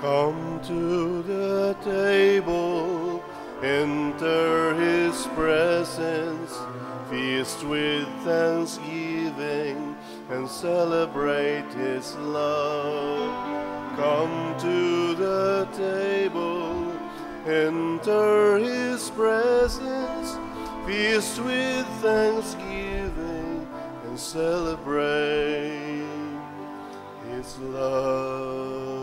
Come to the table, enter his presence, feast with thanksgiving, and celebrate his love. Come to the table, enter his presence, feast with thanksgiving, and celebrate his love.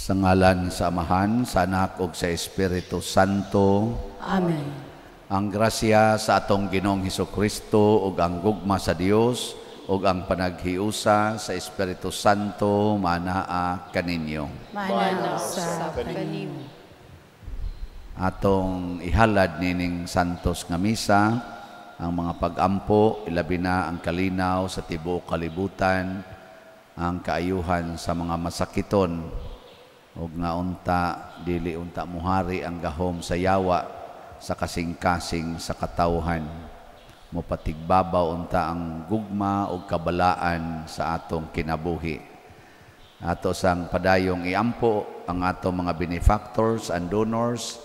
Sa ngalan sa Amahan, sa Anak ug sa Espiritu Santo. Amen. Ang grasya sa atong Ginoong Hesukristo ug ang gugma sa Dios ug ang panaghiusa sa Espiritu Santo manaa kaninyo. Manaa usab kanimo. Atong ihalad nining santos nga misa ang mga pag-ampo, ilabi na ang kalinaw sa tibuok kalibutan, ang kaayuhan sa mga masakiton, ug nga unta dili unta muhari ang gahom sa yawa sa kasing-kasing sa katawhan. Mopatigbabaw unta ang gugma ug kabalaan sa atong kinabuhi. Ato sang padayong iampo ang atong mga benefactors and donors,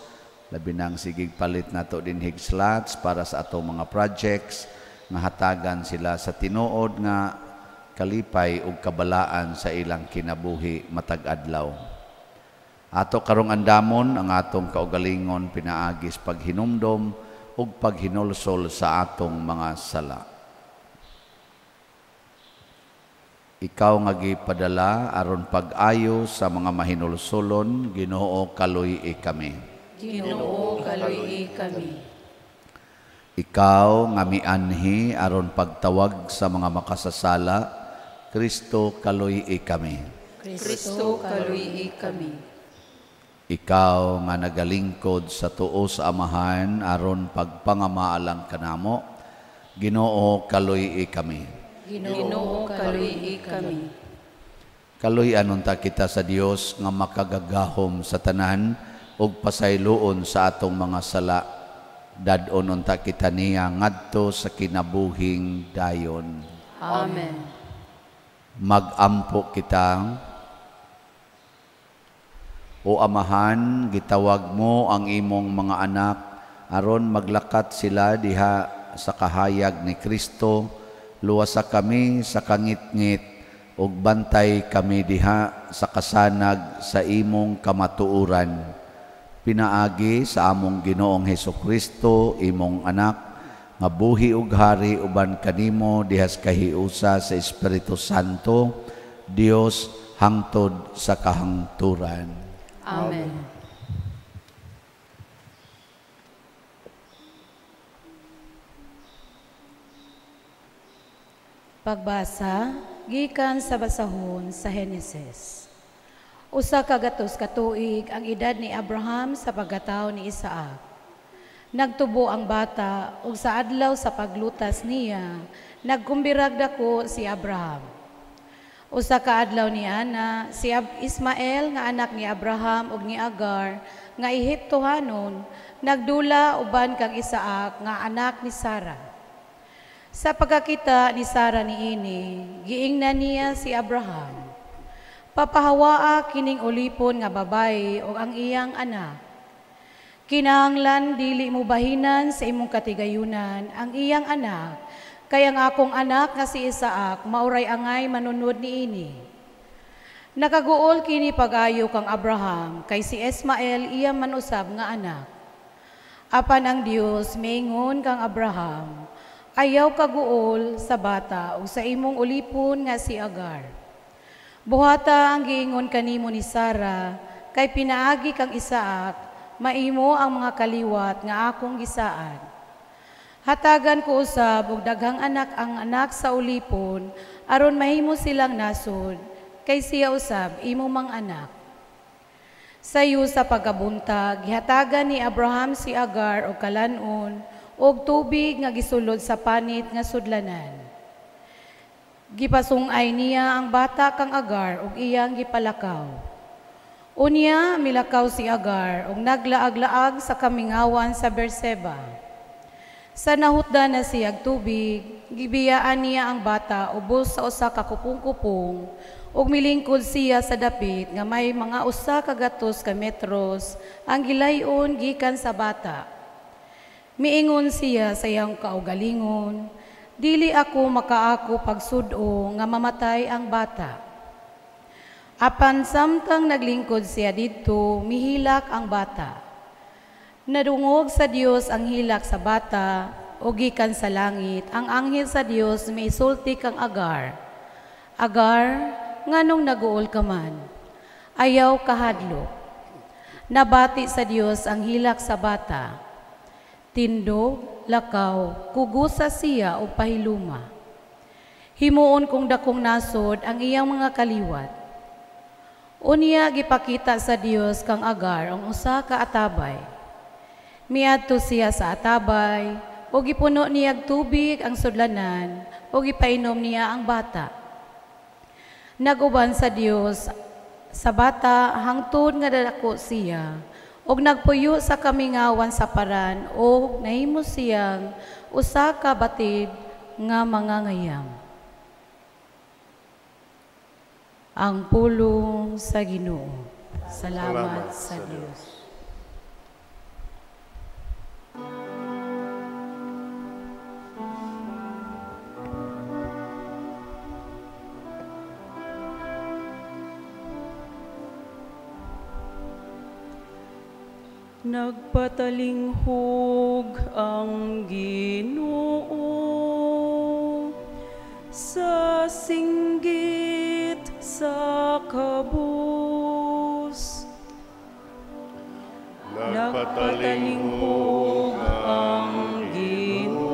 labi nang sigig palit nato dinhig slots para sa atong mga projects nga hatagan sila sa tinuod nga kalipay ug kabalaan sa ilang kinabuhi matag adlaw. Ato karong andamon ang atong kaugalingon pinaagis paghinumdom ug paghinulsol sa atong mga sala. Ikaw nga gipadala aron pag-ayo sa mga mahinulsolon, Ginoo, kaluy-i kami. Ginoo, kaluy-i kami. Ikaw nga mianhi aron pagtawag sa mga makasasala, Kristo, kaluy-i kami. Kristo, kaluy-i kami. Ikaw nga nagalingkod sa tuo sa Amahan aron pagpangamaalang kanamo, Ginoo, kaluy-i kami. Ginoo, kaluy-i kami. Kaluy-an unta kita sa Dios nga makagagahom sa tanan ug pasayloon sa atong mga sala. Dad-on unta kita niya ngadto sa kinabuhing dayon. Amen. Mag-ampo kita. O Amahan, gitawag mo ang imong mga anak aron maglakat sila diha sa kahayag ni Kristo. Luwasa kami sa kangitngit ug bantay kami diha sa kasanag sa imong kamatuoran. Pinaagi sa among Ginoong Hesukristo, imong anak, nga buhi ug hari uban kanimo dihas kahiusa sa Espiritu Santo, Dios hangtod sa kahangturan. Amen. Pagbasa gikan sa basahon sa Henesis. Usa ka gatos ka tuig ang edad ni Abraham sa pagkatawo ni Isaac. Nagtubo ang bata ug sa adlaw sa paglutas niya, nagkumbirag dako si Abraham. Usa ka adlaw ni ana, si Ismael nga anak ni Abraham ug ni Agar nga Ehiptohanon, nagdula uban kang Isaac nga anak ni Sara. Sa pagkakita ni Sara niini, giingnan niya si Abraham, "Papahawaa kining ulipon nga babayi ug ang iyang anak. Kinahanglan dili mo bahinan sa imong katigayunan ang iyang anak, kay ang akong anak nga si Isaac mauray angay manunod niini." Nakaguol kini pag-ayo kang Abraham, kay si Ismael iya man usab nga anak. Apan ang Dios miingon kang Abraham, "Ayaw kaguol sa bata ug sa imong ulipon nga si Agar. Buhata ang giingon kanimo ni Sara, kay pinaagi kang Isaac, maimo ang mga kaliwat nga akong gisaad. Hatagan ko usab og daghang anak ang anak sa ulipon, aron mahimo silang nasod, kay siya usab imo mang anak." Sayo sa pagkabuntag, gihatagan ni Abraham si Agar og kalan-on og tubig nga gisulod sa panit nga sudlanan. Gipasungay niya ang bata kang Agar ug iyang gipalakaw. Unya milakaw si Agar ug naglaag-laag sa kamingawan sa Berseba. Sa nahutdan na siyag tubig, gibiyaan niya ang bata ubos sa usa ka kupong-kupong ug milingkod siya sa dapit nga may mga 100 ka metros ang gilayon gikan sa bata. Miingon siya sa iyang kaugalingon, dili ako makaako pagsud-o nga mamatay ang bata. Apan samtang naglingkod siya didto, mihilak ang bata. Nadungog sa Dios ang hilak sa bata, o gikan sa langit, ang anghel sa Dios misulti kang Agar. Agar, nganong naguol ka man? Ayaw kahadlok. Nabati sa Dios ang hilak sa bata. Tindog, lakaw, kugusa siya o pahiluma. Himuon kong dakong nasod ang iyang mga kaliwat. Unya gipakita sa Dios kang Agar ang usa ka atabay. Miadto siya sa atabay, o gipuno niyag tubig ang sudlanan, o gipainom niya ang bata. Naguban sa Dios sa bata hangtod nga dadako siya, og nagpuyo sa kamingawan sa Paran, og nahimo siyang usa ka batid nga mangangayam. Ang pulong sa Ginoo. Salamat sa Dios. Nagpatalinghog ang Ginoo sa singgit sa kabus. Nagpatalinghog ang Ginoo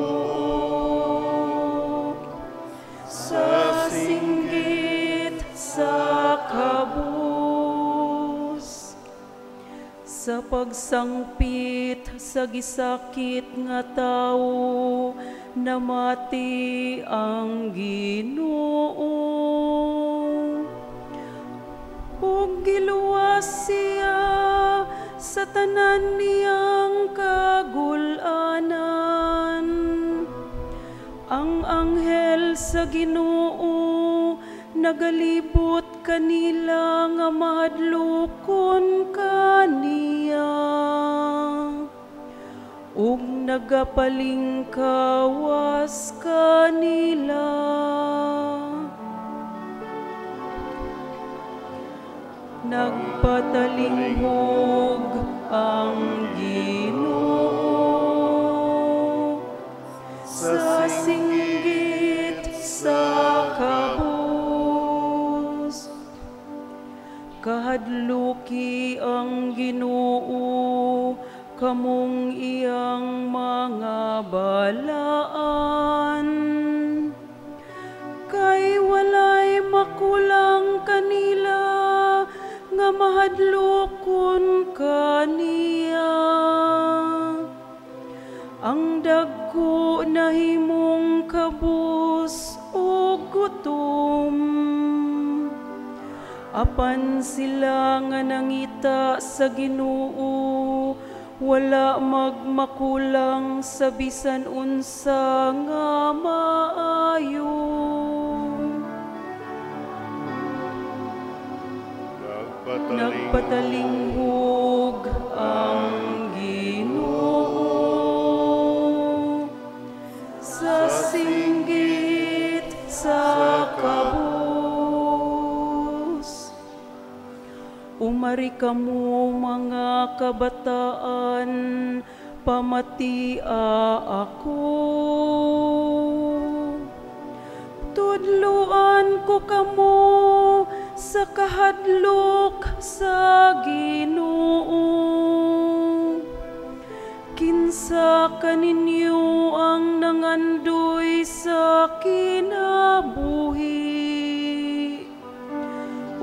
sa singgit sa kabus. Sa pagsangpit sa gisakit nga tawo, namati ang Ginoo. Ug giluwas siya sa tanan niyang kagulanan. Ang anghel sa Ginoo nagalibot kanila nga mahadlokon kaniya, ug nagapalingkawas kanila. Nagpatalinghog ang Ginoo sa singgit sa kabus. Kahadluki ang Ginoo kamong iyang mga balaan, kay walay makulang kanila nga mahadlokon kaniya. Ang dagko nahimong kabus ug gutom, apan sila nga nangita sa Ginoo wala magmakulang sa bisan unsa nga maayo. Nagpatalinghog ang Ginoo sa singgit sa kabus. Umari kamo mga kabataan, pamatia ako. Tudluan ko kamo sa kahadlok sa Ginoo. Kinsa kaninyo ang nangandoy sa kinabuhi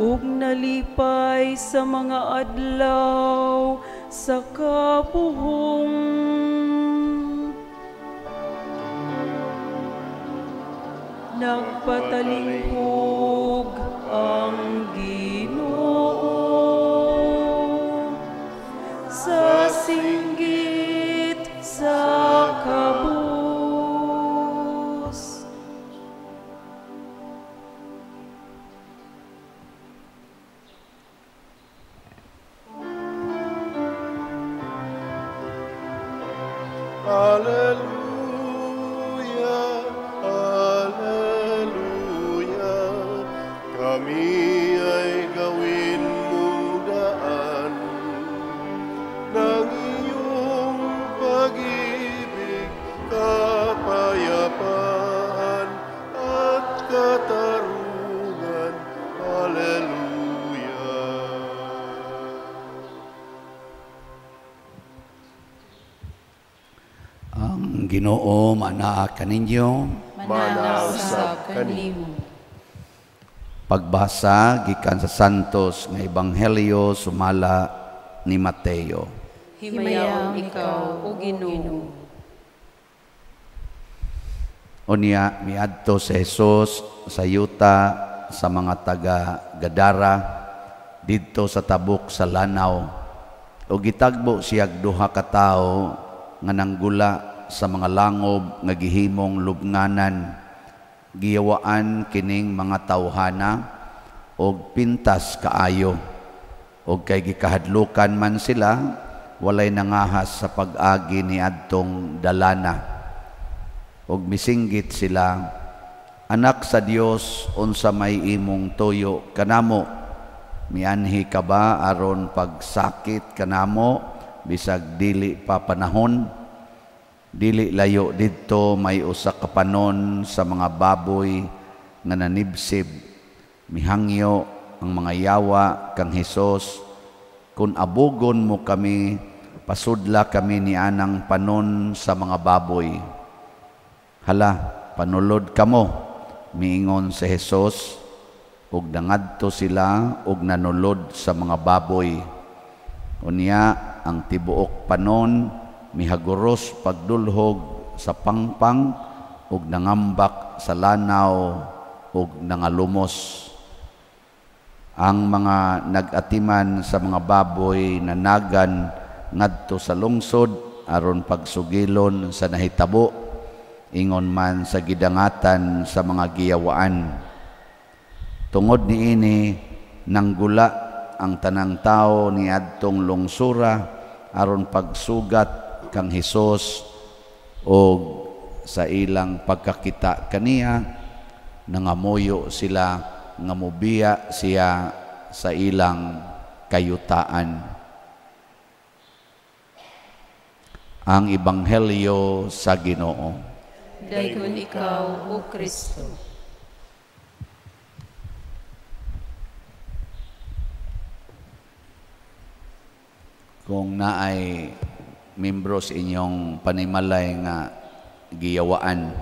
ug nalipay sa mga adlaw sa kabuhong? Nagpatalinghog ang Ginoo sa singgit sa kabus. katarungan. Alleluia. Ang Ginoo manaa kaninyo, Manaa usab kanimo. Pagbasa gikan sa Santos nga Ebanghelyo sumala ni Mateo. Himayaon ikaw, o Ginoo. Unya miadto si Jesus sa yuta sa mga taga Gadara didto sa tabok sa lanaw. O gitagbo siyag duha ka tawo nga nanggula sa mga langob nga gihimong lubnganan. Giyawaan kining mga tawhana og pintas kaayo. Og kay gikahadlukan man sila, walay nangahas sa pag-agi ni adtong dalana. Og misinggit sila, Anak sa Dios, unsa may imong tuyo kanamo? Mianhi ka ba aron pagsakit kanamo bisag dili pa panahon? Dili layo didto may usa ka panon sa mga baboy nga nanibsib. Mihangyo ang mga yawa kang Hesus, kun abugon mo kami, pasudla kami ni anang panon sa mga baboy. Hala, panulod kamo, miingon si Hesus, ug nangadto sila ug nanulod sa mga baboy. Unya ang tibuok panon mihaguros pagdulhog sa pangpang ug nangambak sa lanaw ug nangalumos. Ang mga nag-atiman sa mga baboy nanagan ngadto sa lungsod aron pagsugilon sa nahitabo, ingon man sa gidangatan sa mga giyawaan. Tungod niini nanggula ang tanang tao niadtong lungsura aron pagsugat kang Hesus, og sa ilang pagkakita kaniya nangamuyo sila nga mobiya siya sa ilang kayutaan. Ang Ebanghelyo sa Ginoo. Dayon ikaw, O Kristo. Kung naay membro sa inyong panimalay nga giyawaan,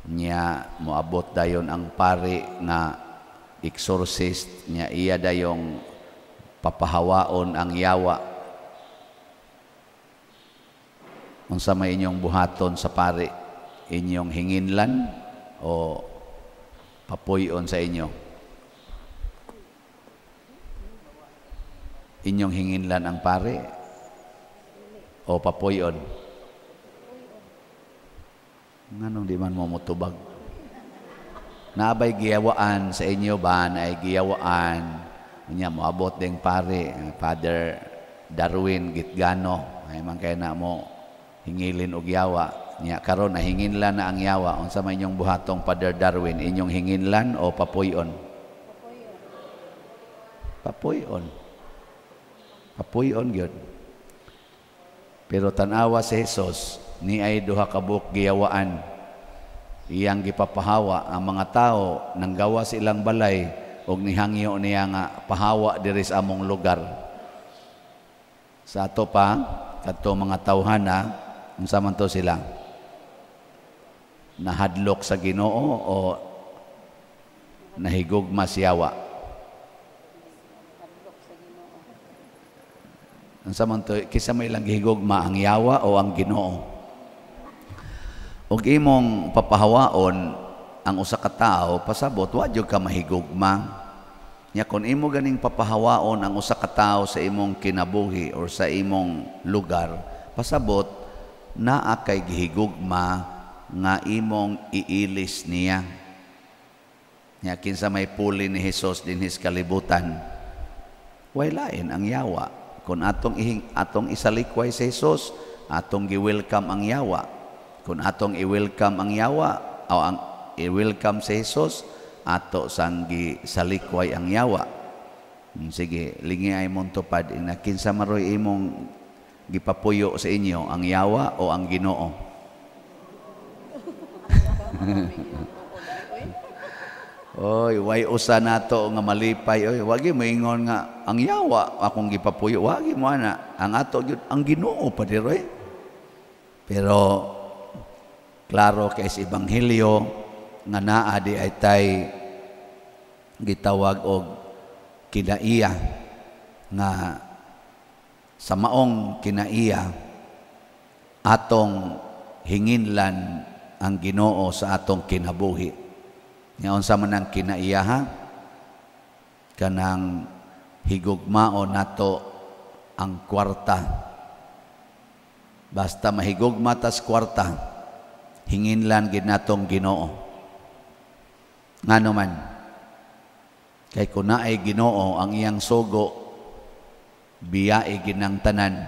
niya moabot dayon ang pari nga exorcist, niya iya dayong papahawaon ang yawa. Unsa may inyong buhaton sa pari? Inyong hinginlan o papuyon sa inyo? Inyong hinginlan ang pari o papuyon? Nganong di man mo motubag? Naabay giyawaan sa inyo ba? Naay giyawaan. Unya moabot ding pari, Father Darwin Gitgano. Ay man kay na mo hingilin og yawa. Nya karon nahinginlan na ang yawa. Unsa may inyong buhatong Father Darwin? Inyong hinginlan o papuyon? Papuyon. Papuyon gyud. Pero tan-awa si Jesus, ni ay duha ka buok giyawaan. Iyang gipapahawa ang mga tao nanggawa sa ilang balay og nihangyo niya nga pahawa diri sa among lugar. Sa ato pa kadto mga tawhana, unsa man to sila? Nahadlok sa Ginoo o nahigugma siyawa? Unsa man to, kinsa may ilang gihigugma, ang yawa o ang Ginoo? Ug imong papahawaon ang usa ka tawo, pasabot wa jud ka mahigugma. Nya kon imo ganing papahawaon ang usa ka tawo sa imong kinabuhi or sa imong lugar, pasabot naa kay gihigugma nga imong iilis niya. Nya kinsa may puli ni Hesus dinhi sa kalibutan, way lain ang yawa. Kung atong isalikway si Hesus, atong gi-welcome ang yawa. Kung atong i-welcome ang yawa o ang i-welcome si Hesus, ato sang gisalikway ang yawa. Sige, lingi ay mong tupad ina kinsa maroy imong gipapuyo sa inyo, ang yawa o ang Ginoo? Oy, way usa nato nga malipay oy. Wagi moingon nga ang yawa akong gipapuyo. Wagi mo ana. Ang ato gyud ang Ginoo paderoy. Pero klaro kay sa ebanghelyo nga naa di ay tay gitawag og kinaiya, nga sa maong kinaiya atong hinginlan ang Ginoo sa atong kinabuhi. Nga unsa man ang kinaiya ha? Kanang higugmao nato ang kwarta. Basta mahigugma tas kwarta, hinginlan gid natong Ginoo. Ngano man? Kay kun naay Ginoo ang iyang sugo, biyae ginang tanan,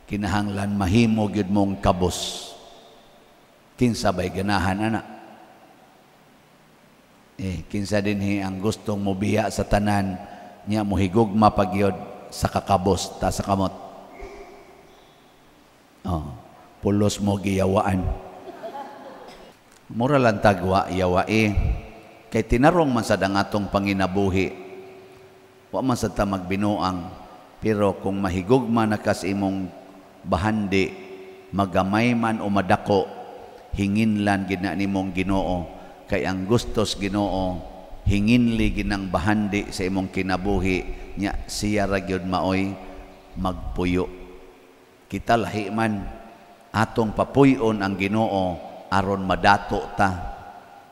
kinahanglan mahimo gyud mong kabos. Kinsa bay ganahan ana? Kinsa dinhi ang gustong mobiya sa tanan nya mohigugma pagyod sa kakabos ta sa kamot. Oh, pulos mo giyawaan. Mura lang tagwa yawae. Kay tinarong man sad ang atong panginabuhi. Wa man sad ta magbinuang, pero kung mahigugma na kas imong bahandi, magamay man o madako, hinginlan gid na nimong Ginoo. Kay ang gustos Ginoo, hinginli ginang bahandi sa imong kinabuhi nya siya ra gyud maoy magpuyo. Kita lahi man atong papuy-on ang Ginoo aron madato ta.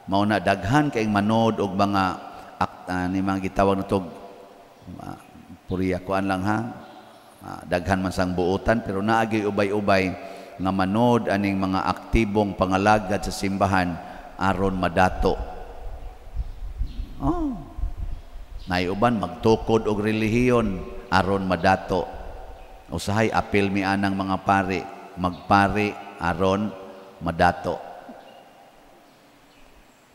Mao na daghan kay manood og mga ni mga gitawag natog puriya kuan lang ha. Daghan man sang buotan pero naagi ubay-ubay nga manood aning mga aktibong pangalagad sa simbahan aron madato. Oh. Naiuban magtukod og relihiyon aron madato. Usahay apil mi anang mga pari, magpari aron madato.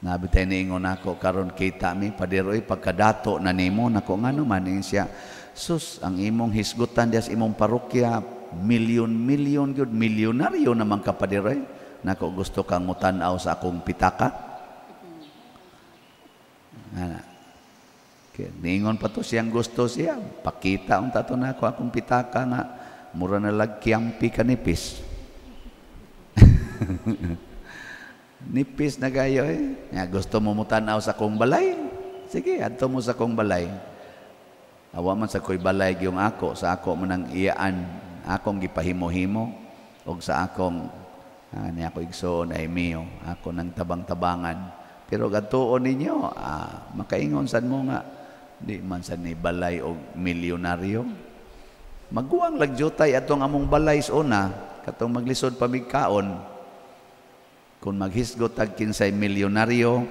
Nabitay niingon ako karon kita mi paderoy pagkadato na nimo nako ngano man siya. Sus, ang imong hisgutan dias imong parokya milyon-milyon gyud, milyonaryo naman ka paderoy. Nako gusto kang mutan-aw sa akong pitaka. Ana. Niingon pa to siyang gusto siya. Pakita unta to nako akong pitaka nga mura na lag kiyampi ka nipis. Nipis na kayo eh. Nga, gusto mo mutan-aw sa akong balay? Sige, adto mo sa akong balay. Awa man sa ko'y balay yung ako. Sa ako man ang iyaan. Akong gipahimo-himo. O sa akong ni ako igsoon ay miyo. Ako nang tabang-tabangan. Pero gatuon ninyo, makaingon sad mo nga, di man sad ni balay og milyonaryo. Maguwang lagjutay atong among balay sa una, katong maglisod pa migkaon. Kung maghisgot tag kinsay milyonaryo,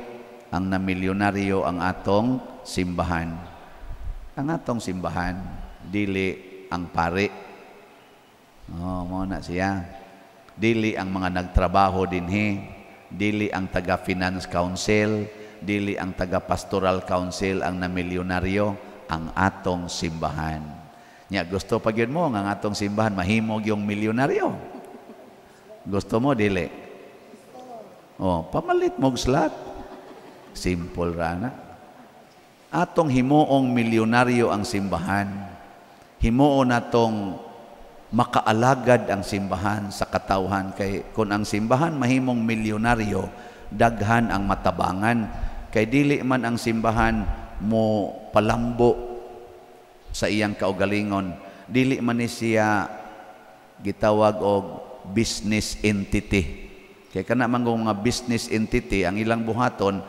ang namilyonaryo ang atong simbahan. Ang atong simbahan, dili ang pari. Oh, mo na siya. Dili ang mga nagtrabaho dinhi, dili ang taga-finance council, dili ang taga-pastoral council ang namilyonaryo, ang atong simbahan. Nya gusto pa gyud mo nga ang atong simbahan mahimog yung milyonaryo. Gusto mo dili? Oh, pamalit mo og slot. Simple ra na. Atong himuong milyonaryo ang simbahan. Himuon natong makaalagad ang simbahan sa katawhan, kay kung ang simbahan mahimong milyonaryo, daghan ang matabangan. Kay dili man ang simbahan mo palambo sa iyang kaugalingon, dili man ni siya gitawag og business entity. Kay kana man mga business entity, ang ilang buhaton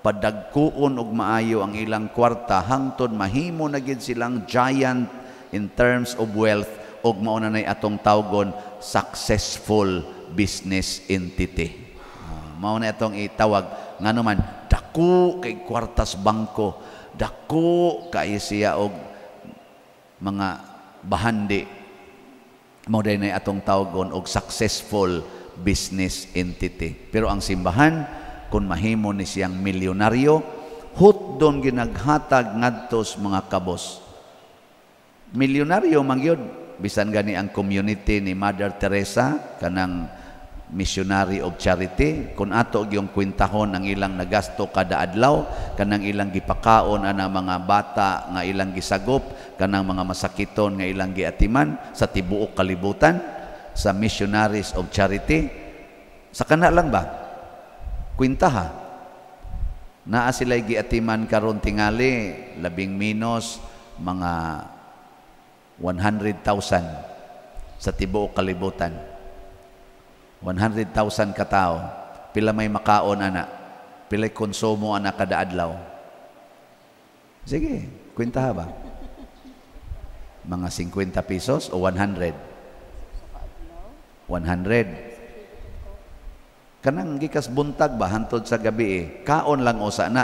padagkuon og maayo ang ilang kwarta hangtod mahimo na gid silang giant in terms of wealth, og mao na nay atong tawgon successful business entity. Mao na atong itawag ngano man dako kay kwartas bangko, dako kay siya og mga bahandi. Mao day nay atong tawgon og successful business entity. Pero ang simbahan kung mahimo ni siyang milyonaryo, hutdon ginaghatag ngadto sa mga kabos. Milyonaryo man gyud. Bisan gani ang community ni Mother Teresa, kanang Missionary of Charity, kung ato yung kwintahon ang ilang nagasto kada adlaw, kanang ilang gipakaon ana mga bata nga ilang gisagop, kanang mga masakiton nga ilang giatiman sa tibuok kalibutan sa Missionaries of Charity. Sa kana lang ba? Kwintaha. Naa sila giatiman karon tingali labing minos mga 100,000 sa tibuok kalibutan. 100,000 katao. Pila may makaon ana, pila konsumo ana kada adlaw. Sige, kwentaha ba? Mga 50 pesos o 100? 100. Kanang gikas buntag ba hantod sa gabi eh, kaon lang usa na.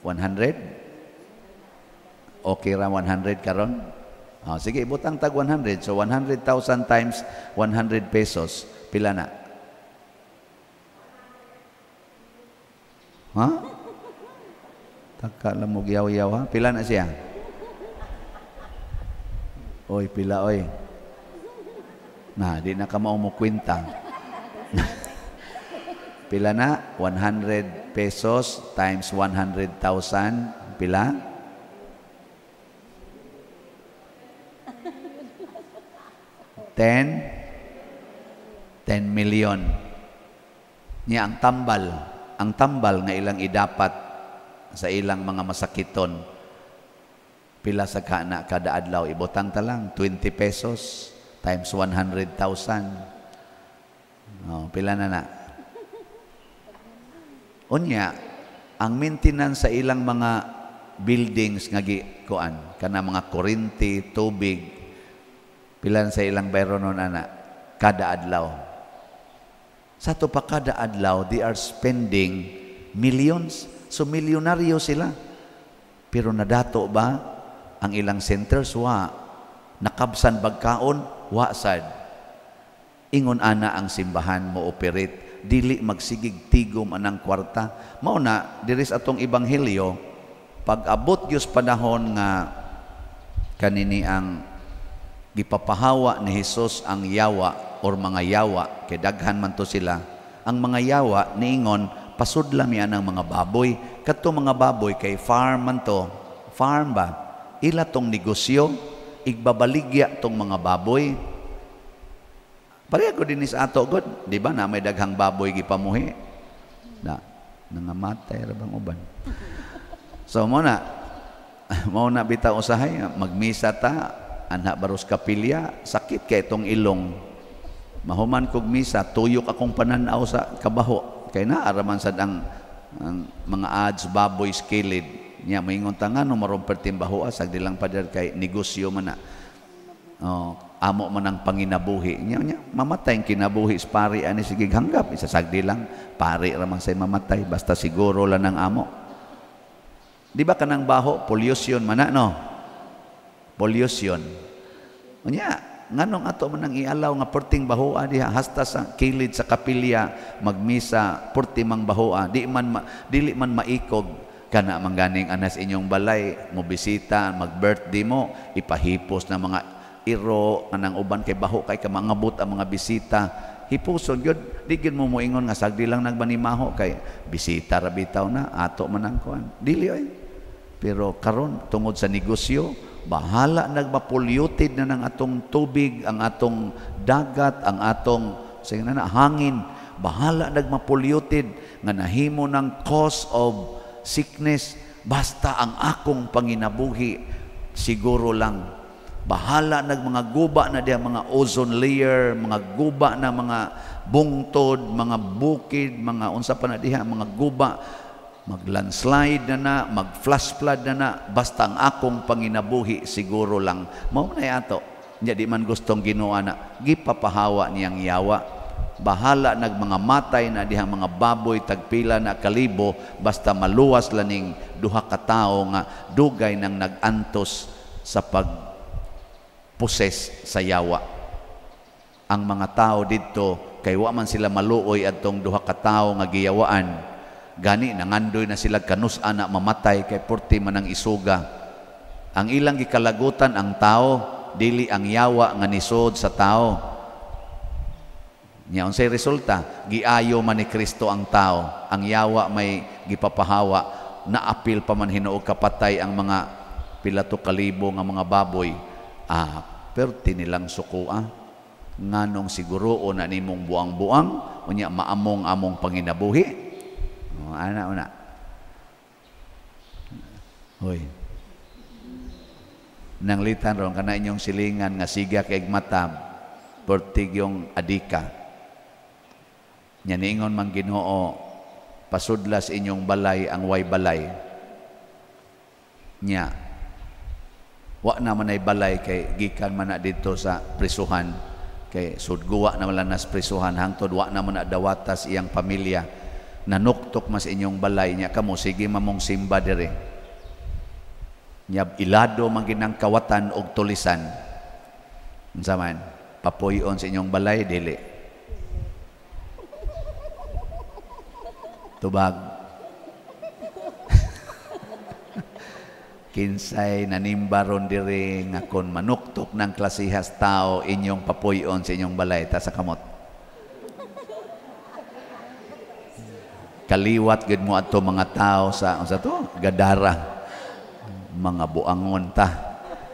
100? Okay ra 100 karon? Oh, sige, ibutang tag 100. So 100,000 times 100 pesos, pila na? Ha? Taka lang mo giyaw-yaw ha? Pila na siya? Oy, pila oy. Na, di na ka mao mo kwenta. Pila na? 100 pesos times 100,000, pila? 10 million. Niya ang tambal nga ilang idapat sa ilang mga masakiton. Pila sa kana kada adlaw, ibutang ta lang 20 pesos times 100,000. Oh, pila na na. Unya, ang maintenance sa ilang mga buildings nga gikuan, kana mga kuryente, tubig, pila sa ilang bayron nun ana kada adlaw. Sa to pa kada adlaw, they are spending millions. So milyonaryo sila. Pero nadato ba ang ilang centers? Wa. Nakabsan bagkaon? Wa sad. Ingon ana ang simbahan mo operate, dili magsigig tigom anang kwarta. Mao na diri sa atong ebanghelyo, pag abot gyud panahon nga kanini ang gipapahawa ni Hesus ang yawa or mga yawa, kay daghan man to sila. Ang mga yawa niingon, pasudla mi anang mga baboy. Kadto mga baboy kay farm man to. Farm ba? Ila tong negosyo, igbabaligya tong mga baboy. Pareha ko din sa ato god, di ba na may daghang baboy gipamuhi? Na nangamatay ra bang uban. So mo na bitaw usahay magmisa ta anha baros kapilya, sakit kay itong ilong. Mahuman kog misa, tuyok akong pananaw sa kabaho. Kay naaraman sad ang mga ads baboy skilid. Nya moingon ta ngano maron perting baho sagdi lang pader kay negosyo man na. Oh, amo man ang panginabuhi. Nya nya mamatay ang kinabuhi sa pari ani sige hanggap, isa sagdi lang pari ra man say mamatay basta siguro lang ang amo. Di ba kanang baho pollution man na no? Pollution. Unya, nganong ato man ang ialaw nga perting bahoa diha hasta sa kilid sa kapilya magmisa perti mang bahoa, di man dili man maikog kana mangganing anas inyong balay mo bisita mag-birthday mo ipahipos na mga iro kanang uban kay baho kay kamangabot ang mga bisita. Hipuson gyud, di gyud mo moingon nga sagdi lang nagbanimaho kay bisita ra bitaw na ato man ang kuan. Dili oy. Pero karon tungod sa negosyo, bahala nagmapolluted na ng atong tubig, ang atong dagat, ang atong sige na, hangin. Bahala nagmapolluted nga nahimo ng cause of sickness. Basta ang akong panginabuhi siguro lang. Bahala nagmanga guba na diya mga ozone layer, mga guba na mga bungtod, mga bukid, mga unsa pa na diha, mga guba, mag-landslide na na, mag-flash flood na na, basta ang akong panginabuhi siguro lang. Mao na ato. Nya di man gustong Ginoo na gipapahawa niyang yawa. Bahala nagmanga matay na diha mga baboy tagpila na kalibo, basta maluwas laning duha ka tawo nga dugay nang nag-antos sa pag poses sa yawa. Ang mga tao didto kay wa man sila maluoy adtong duha ka tawo nga giyawaan. Gani nangandoy na sila kanus-an na mamatay kay porti man ang isuga. Ang ilang gikalagutan ang tao, dili ang yawa nga nisod sa tao. Nya unsay resulta? Giayo man ni Kristo ang tao, ang yawa may gipapahawa, naapil pa man hinuog kapatay ang mga pila to kalibo nga mga baboy. Pero tinilang sukua nganong siguro na nimong buang-buang unya maamong-among panginabuhi. Oh, ana una. Hoy. Nanglitan ron kana inyong silingan nga siga kay matab pertig yung adika. Nya niingon man Ginoo, pasudlas inyong balay ang way balay. Nya wa na man ay balay kay gikan man na didto sa prisuhan, kay sudguwa na man nas prisuhan hangtod wa na man na dawatas iyang pamilya. Nanuktok mas inyong balay nya kamo sige mamong simba dire. Nya ilado man ginang kawatan og tulisan. Unsa man papuy-on sa inyong balay dili. Tubag. Kinsay nanimbaron diri nga kon manuktok ng klasihas tao inyong papuy-on sa inyong balay ta sa kamot. Kaliwat gid mo adto mga tao sa unsa to? Gadara. Mga buangon ta.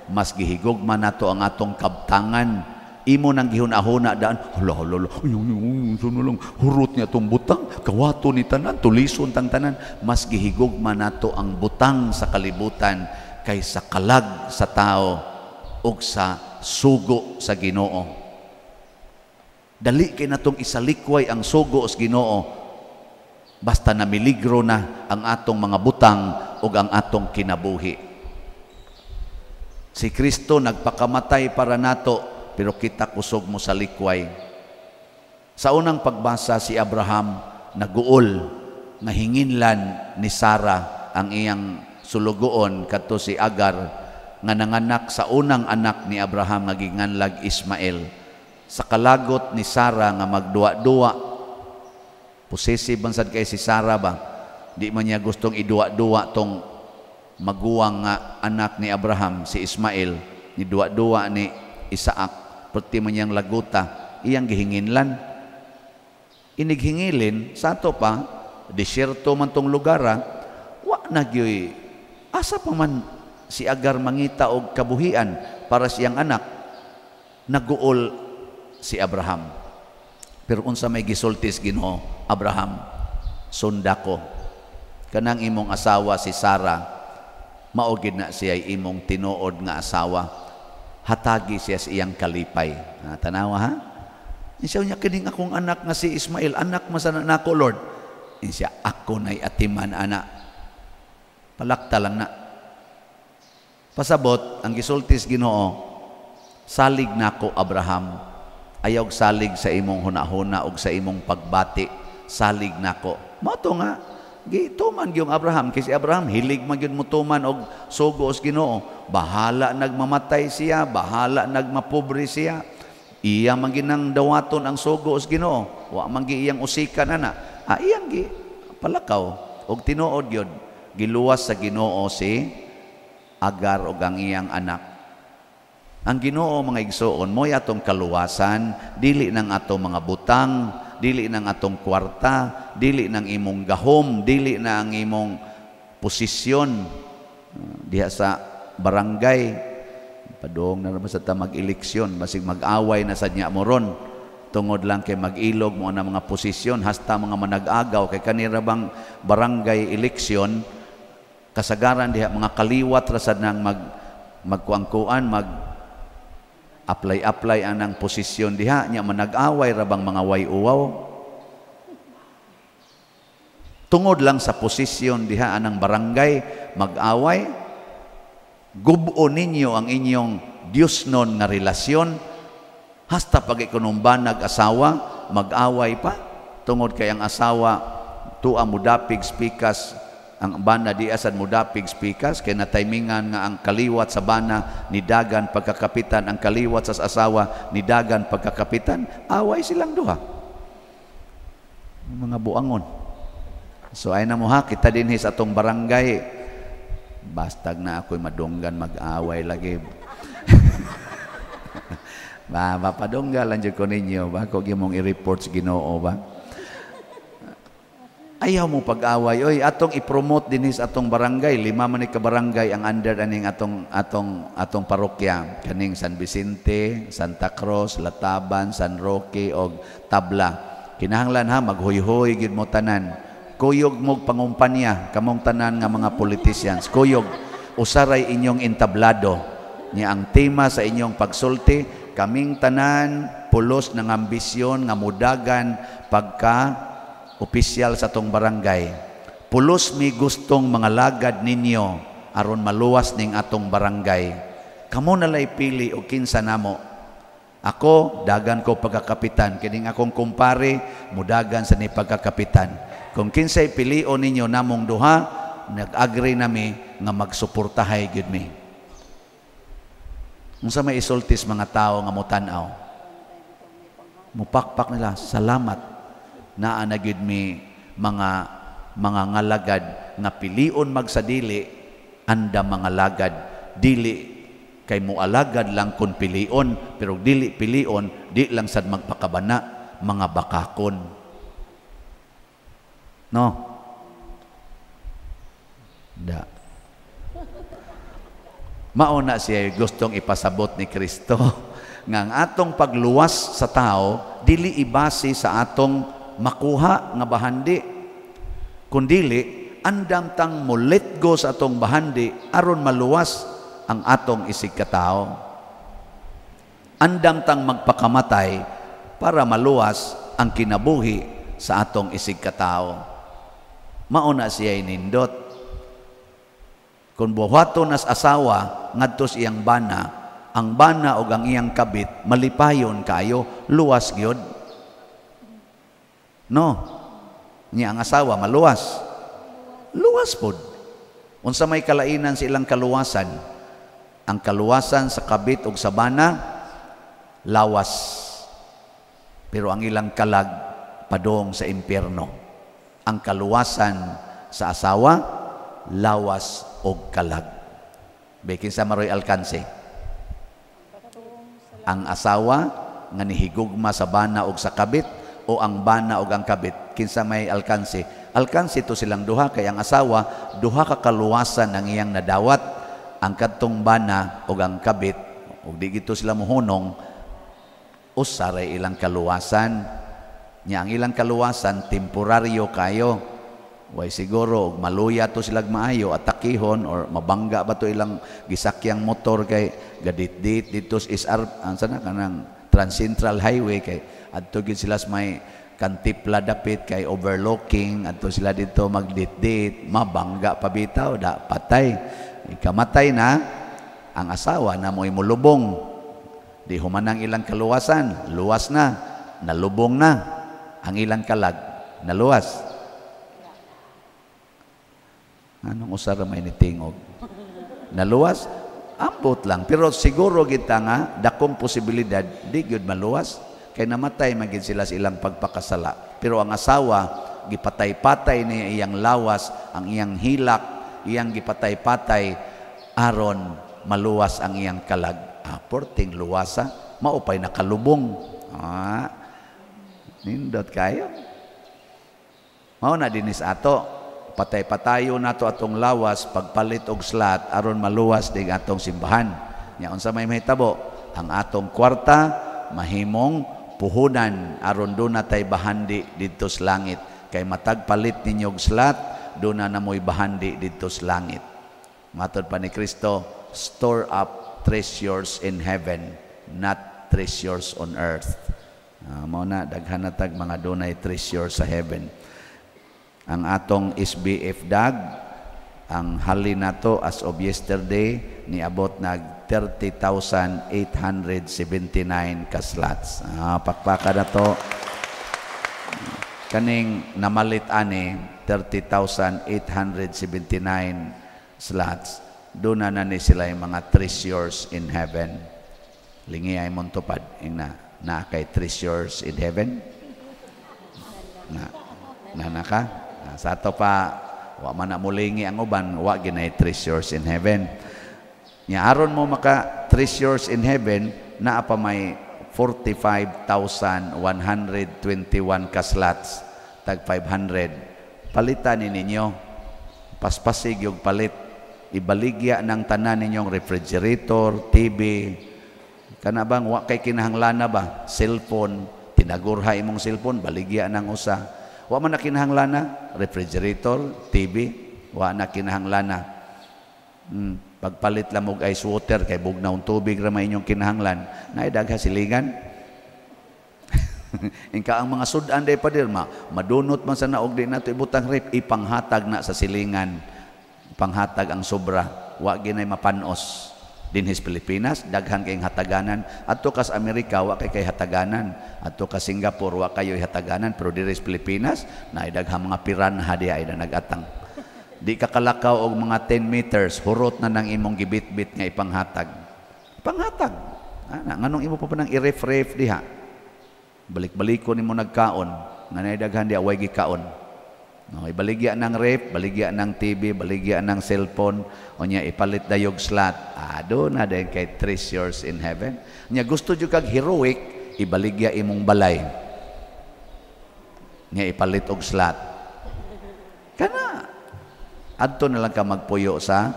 Mas gihigugma nato ang atong kabtangan. Imo nang gihuna-huna daan, hala hala hala, lang hurot niya tong butang, kawato ni tanan, tulison tang tanan. Mas gihigugma nato ang butang sa kalibutan kaysa kalag sa tao ug sa sugo sa Ginoo. Dali kay natong isalikway ang sugo sa Ginoo basta namiligro na ang atong mga butang ug ang atong kinabuhi. Si Kristo nagpakamatay para nato, pero kita kusog mo sa likway. Sa unang pagbasa, si Abraham naguol, nahinginlan ni Sara ang iyang sulugoon kadto si Agar nga nanganak sa unang anak ni Abraham nga ginganlag Ismael. Sa kalagot ni Sara nga magduwa-duwa, possessive man sad kay si Sara ba, di man niya gustong iduwa-duwa tong maguwang nga anak ni Abraham si Ismael, ni duwa-duwa ni Isaac. Perti man niyang laguta, iyang gihinginlan. Inighingilin, sa ato pa, disyerto man tong lugara, wa na gyoy, asa pa man si Agar mangita og kabuhian para siyang anak. Naguol si Abraham. Pero unsa may gisultis Ginoo, Abraham, sunda ko. Kanang imong asawa si Sara, mao gid na siya imong tinuod nga asawa. Hatagi siya sa iyang kalipay. Tanawa ha? Siya niya, kining akong anak nga si Ismael, anak masana nako Lord. Siya, ako na'y atiman anak. Palakta lang na. Pasabot, ang gisultis Ginoo, salig nako Abraham. Ayaw salig sa imong hunahuna og sa imong pagbati. Salig nako. Mao to nga, gituman gyung Abraham, kay si Abraham hilig man gyud motuman og sugo sa Ginoo. Bahala nagmamatay siya, bahala nagmapobre siya. Iya man ginang dawaton ang sugo sa Ginoo. Wa man gi iyang usikan ana. Iyang gi palakaw og tinuod gyud giluwas sa Ginoo si Agar og ang iyang anak. Ang Ginoo mga igsoon, mo'y atong kaluwasan, dili nang atong mga butang, dili nang atong kwarta, dili nang imong gahom, dili na ang imong posisyon diha sa barangay. Padung na naman sa ta mag-eleksyon, basig mag-away na sa niya mo ron. Tungod lang kay mag-ilog mo na mga posisyon, hasta mga manag-agaw, kay kanira bang barangay eleksyon, kasagaran diha mga kaliwat rasad nang magkuangkuan, mag apply-apply anang posisyon diha, nya manag-away rabang mga way-uwaw. Tungod lang sa posisyon diha anang barangay, mag-away, gubo ninyo ang inyong Diyos non nga relasyon, hasta pag ikunumba nag-asawa, mag-away pa. Tungod kay ang asawa, tuwa mudapig spikas, ang bana di asad mudapig spikas, kay nataymingan nga ang kaliwat sa bana nidagan pagkakapitan, ang kaliwat sa asawa nidagan pagkakapitan, away silang duha. Mga buangon. So ay na mo ha, kita dinhi sa atong barangay, bastag na ako'y madunggan mag-away lagi. Ba, mapadungga lang jud ko ninyo ba, ko gyud mong i-report sa Ginoo ba. Ayaw mo pag-away. Oy, atong i-promote dinhi sa atong barangay. 5 man ni ka barangay ang under aning atong parokya. Kaning San Vicente, Santa Cruz, Lataban, San Roque og Tabla. Kinahanglan ha, maghuyhoy gyud mo tanan. Kuyog mo pangumpanya kamong tanan nga mga politicians. Kuyog usaray inyong entablado. Nya ang tema sa inyong pagsulti, kaming tanan pulos ng ambisyon nga mudagan pagka opisyal sa tong barangay. Pulos mi gustong mga lagad ninyo aron maluwas ning atong barangay. Kamo nalay pili og kinsa namo. Ako dagan ko pagkakapitan, kining akong kumpare mudagan sa ni pagkakapitan. Kung kinsay pilion ninyo namong duha, nag-agree nami nga magsuportahay gyud mi. Unsa may isultis mga tao nga motan-aw? Mupakpak nila, salamat. Naa na gyud mi mga ngalagad nga pilion magsadili, anda mga lagad dili kay mualagad lang kun pilion, pero dili pilion di lang sad magpakabana, mga bakakon. No? Da. Mao na siya gustong ipasabot ni Kristo nga ang atong pagluwas sa tao dili ibase sa atong makuha nga bahandi, kundili andam tang mo let go sa atong bahandi aron maluwas ang atong isig katao. Andam tang magpakamatay para maluwas ang kinabuhi sa atong isig katao. Mao na siya nindot. Kung buhaton nas asawa ngadto sa iyang bana, ang bana og ang iyang kabit malipayon kayo, luwas gyud. No. Niya ang asawa maluwas. Luwas pod. Unsa may kalainan sa ilang kaluwasan? Ang kaluwasan sa kabit og sa bana, lawas. Pero ang ilang kalag padong sa impyerno. Ang kaluwasan sa asawa, lawas og kalag. Bikin sa maroy alkanse. Ang asawa nga nihigugma sa bana og sa kabit, o ang bana og ang kabit, kinsa may alkanse? Alkanse to silang duha, kay ang asawa duha ka kaluwasan ang iyang nadawat, ang kadtong bana og ang kabit, og di gito sila mohunong, usaray ilang kaluwasan. Nya ang ilang kaluwasan temporaryo kayo. Way siguro og maluya to silag maayo, atakihon or mabangga ba to ilang gisakyang motor kay gadit-dit dito sa SR, ang sana kanang Transcentral Highway, kay adto gid sila sa may Kantipla dapit kay overlooking, adto sila dito magdit-dit, mabangga pa bitaw, da patay. Ikamatay na ang asawa na mo'y mulubong. Di humanang ilang kaluwasan, luwas na, nalubong na ang ilang kalag, naluwas. Anong usara may nitingog? Naluwas? Ambot lang. Pero siguro kita nga, dakong posibilidad, di gyud maluwas. Kay namatay man gid sila sa ilang pagpakasala. Pero ang asawa, gipatay-patay niya iyang lawas, ang iyang hilak, iyang gipatay-patay, aron maluwas ang iyang kalag. Ah, porting luwasa, maupay nakalubong. Ah, nindot kayo. Mao na dinis ato. Patay-patayo nato atong lawas pagpalit og slat aron maluwas ding atong simbahan. Nya unsa may mahitabo? Ang atong kwarta mahimong puhunan aron doon natay bahandi didto sa langit. Kay matag palit ninyo og slat, doon na namoy bahandi didto sa langit. Matod pa ni Kristo, store up treasures in heaven, not treasures on earth. Mao na daghan na tag mga dunay treasures sa heaven. Ang atong SBF dag, ang hali nato as of yesterday, niabot nag 30,879 ka slots. Pakpaka na to. Kaning namalit ani 30,879 slots. Doon na ni sila yung mga treasures in heaven. Lingi ay montupad. Ing na kay treasures in heaven. Na na ka? Sa ato pa, wa man na mulingi ang uban, wa ginay treasures in heaven. Nya aron mo maka treasures in heaven, naa pa may 45,121 ka slots tag 500. Palitan ni ninyo. Paspasig yung palit. Ibaligya ng tanan ninyong refrigerator, TV. Kana bang wa kay kinahanglana ba? Cellphone, tinagurha imong cellphone, baligya ng usa. Wa man na kinahanglana, refrigerator, TV, wa na kinahanglana. Pagpalit lang og ice water kay bugnaw tubig ra may inyong kinahanglan, naay dagha silingan. Ingka ang mga sudan day pader ma, madunot man sa naog di nato ibutang rep, ipanghatag na sa silingan. Panghatag ang sobra, wa ginay mapanos. Dinhis Pilipinas, daghan kayong hataganan. Adto kas Amerika, wa kay hataganan. Adto ka Singapore, wa kayo hataganan. Pero diri sa Pilipinas, naay daghang mga piranha di ay na nagatang. Di ka kalakaw og mga 10 meters, hurot na nang imong gibitbit nga ipanghatag. Panghatag. Ana, nganong imo pa pa nang i-ref-ref diha? Balik-baliko nimo nagkaon, nga naay daghan di away gikaon. No, ibaligya ng ref, baligya ng TV, baligya ng cellphone, o niya ipalit dayog slot. Do na din kay treasures in heaven. Nya gusto jud kag heroic, ibaligya imong balay. Nya ipalit og slot. Kana adto na lang ka magpuyo sa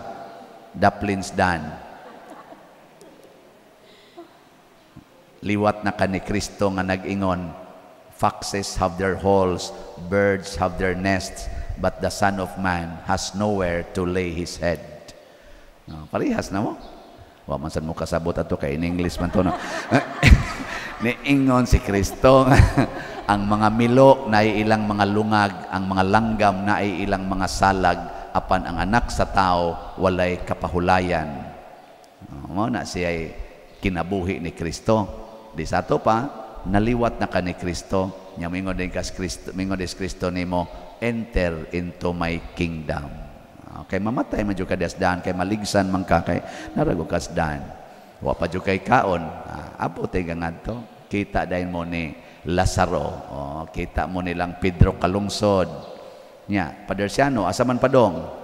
Daplins Dan. Liwat na ka ni Kristo nga nag-ingon, foxes have their holes, birds have their nests, but the Son of Man has nowhere to lay his head. No, parehas na mo. Wa man sad mo kasabot ato kay in English man to, no. Niingon si Kristo, ang mga milo na ilang mga lungag, ang mga langgam na ilang mga salag, apan ang anak sa tao walay kapahulayan. No, mao na siya kinabuhi ni Kristo. Di sa ato pa, naliwat na ka ni Kristo. Nya mingon din kas Kristo, mingon des Kristo nimo, enter into my kingdom. Okay, mamatay man jud ka dasdan kay maligsan man ka kay narago kasdan. Wa pa jud kay kaon. Abot ay ngadto. Kita dayon mo ni Lazaro. Oh, kita mo nilang Pedro Kalungsod. Nya, Padersiano, asa man padong?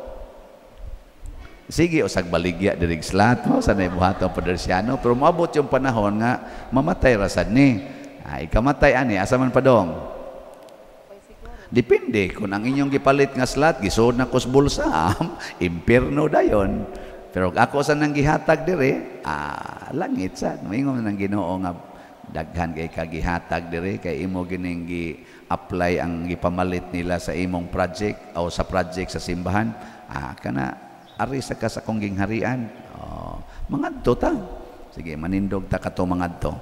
Sige, usag baligya dirig slat mo sa buhaton Padersiano, pero moabot yung panahon nga mamatay ra sad ni. Ay, kamatay ani, asa man padong? Depende kung ang inyong gipalit nga slot gisuod na kos bulsa, impierno dayon. Pero ako sa nang gihatag dire, langit sad. Moingon nang Ginoo nga daghan kay kagihatag dire kay imo gining gi-apply ang gipamalit nila sa imong project o sa project sa simbahan. Kana ari sa ka sa kong gingharian. Oh, mangadto ta. Sige, manindog ta kato mangadto.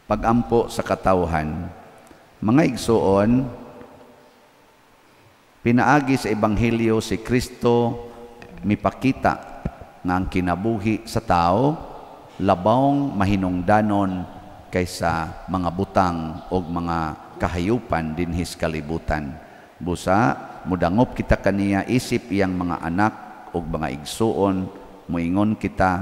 Pagampo sa katawhan, mga igsuon, pinaagi sa Ebanghelyo si Kristo mipakita nga ang kinabuhi sa tao labawng mahinungdanon kaysa mga butang o mga kahayupan dinhis kalibutan. Busa, mudangop kita kaniya isip iyang mga anak o mga igsuon, muingon kita,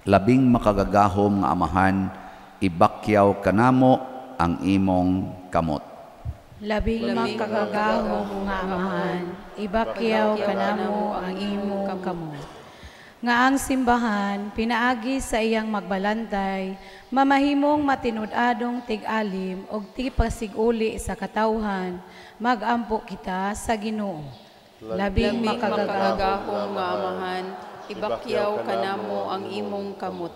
labing makagagahom nga amahan, ibakyaw kanamo ang imong kamot. Labing makagagahom nga amahan, ibakyaw kanamo ang imong kamot. Nga ang simbahan, pinaagi sa iyang magbalantay, mamahimong matinud-adong tig-alim og tigpasiguli sa katawhan, magampo kita sa Ginoo. Labing makagagahom nga amahan, ibakyaw kanamo ang imong kamot.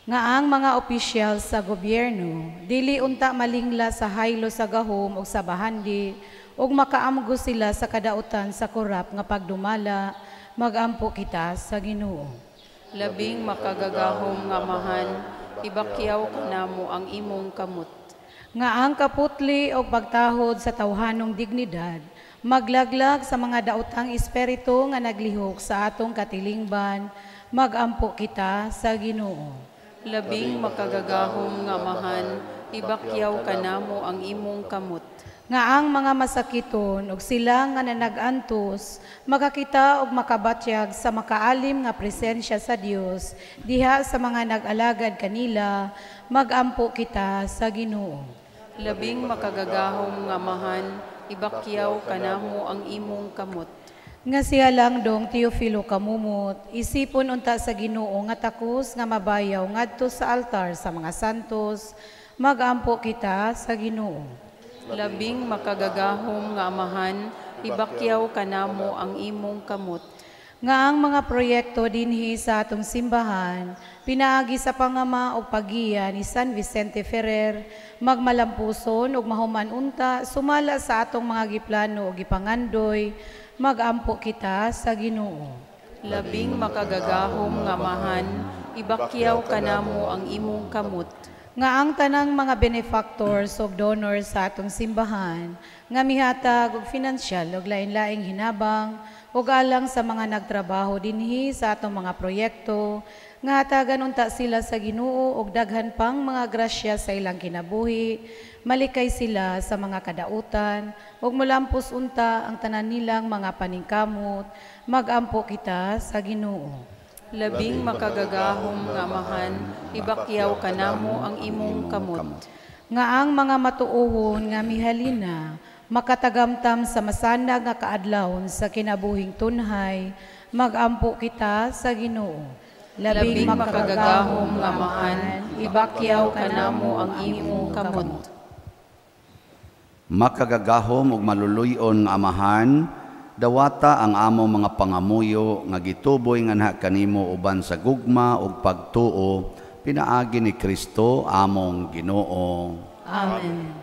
Nga ang mga opisyal sa gobyerno dili unta malingla sa haylo sa gahom og sa bahandi ug makaamgo sila sa kadautan sa korap nga pagdumala, magampo kita sa Ginoo. Labing makagagahom nga amahan, ibakyaw kanamo ang imong kamot. Nga ang kaputli og pagtahod sa tawhanong dignidad maglaglag sa mga daotang espiritu nga naglihok sa atong katilingban, magampo kita sa Ginoo. Labing makagagahom nga amahan, ibakyaw kanamo ang imong kamot. Nga ang mga masakiton og sila nga nanagantos makakita og makabatyag sa makaalim nga presensya sa Dios diha sa mga nag-alagad kanila, magampo kita sa Ginoo. Labing makagagahom nga amahan, ibakyaw kanamo ang imong kamot. Nga siya lang dong Teofilo Kamumot, isipon unta sa Ginoo nga takos nga mabayaw ngadto sa altar sa mga santos, magampo kita sa Ginoo. Labing makagagahom nga Amahan, ibakyaw kanamo ang imong kamot. Nga ang mga proyekto dinhi sa atong simbahan, pinaagi sa pangama o paggiya ni San Vicente Ferrer, magmalampuson ug mahuman unta sumala sa atong mga giplano o gipangandoy, magampo kita sa Ginoo. Labing makagagahom nga Amahan, ibakyaw kanamo ang imong kamot. Nga ang tanang mga benefactors ug donors sa atong simbahan, nga mihatag og finansyal ug lain-laing hinabang ug alang sa mga nagtrabaho dinhi sa atong mga proyekto, nga hatagan unta sila sa Ginoo og daghan pang mga grasya sa ilang kinabuhi, malikay sila sa mga kadautan ug molampos unta ang tanan nilang mga paningkamot, magampo kita sa Ginoo. Labing makagagahom nga Amahan, ibakyaw kanamo ang imong kamot. Nga ang mga matuohon nga mihalina, makatagamtam sa masanag nga kaadlawon sa kinabuhing tunhay, magampo kita sa Ginoo. Labing makagagahom nga Amahan, ibakyaw kanamo ang imong kamot. Makagagahom ug maluluy-on nga Amahan, dawata ang among mga pangamuyo nga gituboy nganha kanimo uban sa gugma ug pagtuo pinaagi ni Kristo among Ginoo. Amen.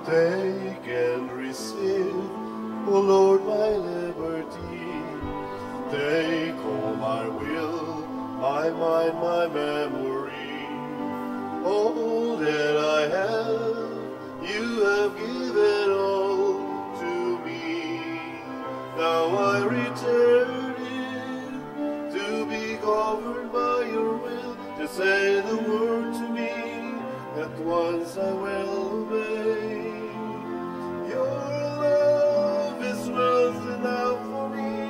Take and receive, O Lord, my liberty. Take all my will, my mind, my memory. All that I have, you have given all to me. Now I return it to be governed by your will. Just say the word to me, at once I will obey. Your love is wealth enough for me,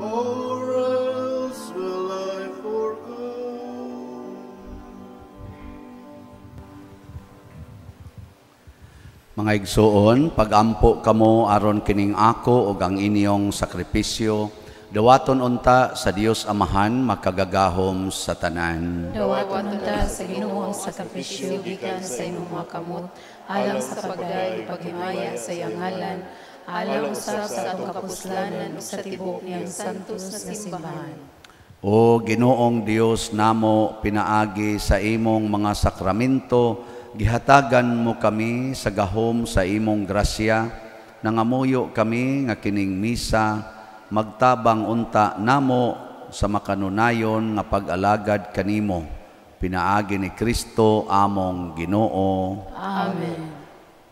or else will I forgo. Mga igsuon, pagampo kamo aron kining ako ug ang inyong sakripisyo, dawaton unta sa Dios Amahan makagagahom sa tanan. Dawaton unta sa Ginoo ang sakripisyo gikan sa imong mga kamot, alang sa pagdayeg ug paghimaya sa iyang ngalan, alang usab sa atong kapuslanan ug sa tibuok niyang santos nga simbahan. O Ginoong Dios namo, pinaagi sa imong mga sakramento, gihatagan mo kami sa gahom sa imong grasya, nangamuyo kami nga kining misa magtabang unta namo sa makanunayon nga pag-alagad kanimo, pinaagi ni Kristo among Ginoo. Amen.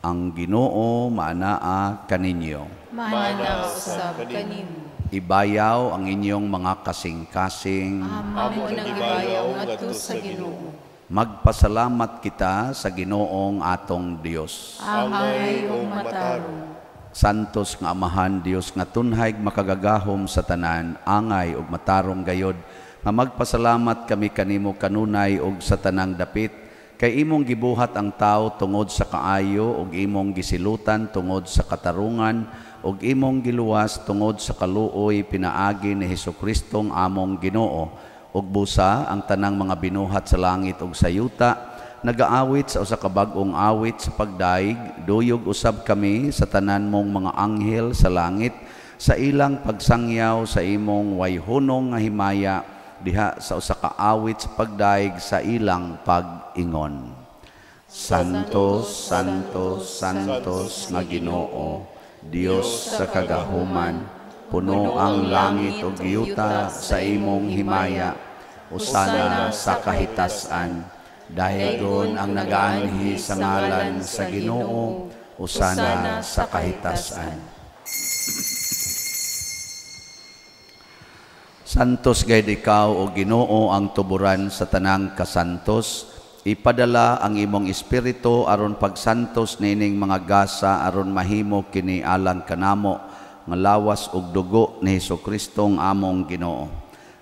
Ang Ginoo maanaa kaninyo. Maanaa usab kanimo. Ibayaw ang inyong mga kasing-kasing. Amo nang ibayaw ngadto sa Ginoo. Magpasalamat kita sa Ginoong atong Dios. Angay ug matarong. Santos nga Amahan, Dios nga tunhay makagagahom sa tanan, angay ug matarong gayod, nga magpasalamat kami kanimo kanunay ug sa tanang dapit, kay imong gibuhat ang tao tungod sa kaayo ug imong gisilutan tungod sa katarungan ug imong giluwas tungod sa kaluoy pinaagi ni Hesukristo among Ginoo. Ug busa ang tanang mga binuhat sa langit ug sa yuta nagaawit sa usa ka bag-ong awit sa pagdaig, duyog usab kami sa tanan mong mga anghel sa langit sa ilang pagsangyaw sa imong wayhunong nga himaya diha sa usa ka awit sa pagdaig sa ilang pag-ingon. Santo, Santo, Santos nga Ginoo, Dios sa kagahuman, puno ang langit ug yuta sa imong himaya, usana sa kahitasan. Dahil ang nagaanhi sa ngalan sa Ginoo, usana sa kahitasan. Santos gayud ikaw o Ginoo ang tuburan sa tanang kasantos. Ipadala ang imong espiritu aron pagsantos nining mga gasa aron mahimo kini alang kanamo nga lawas ug dugo ni Hesukristo among Ginoo.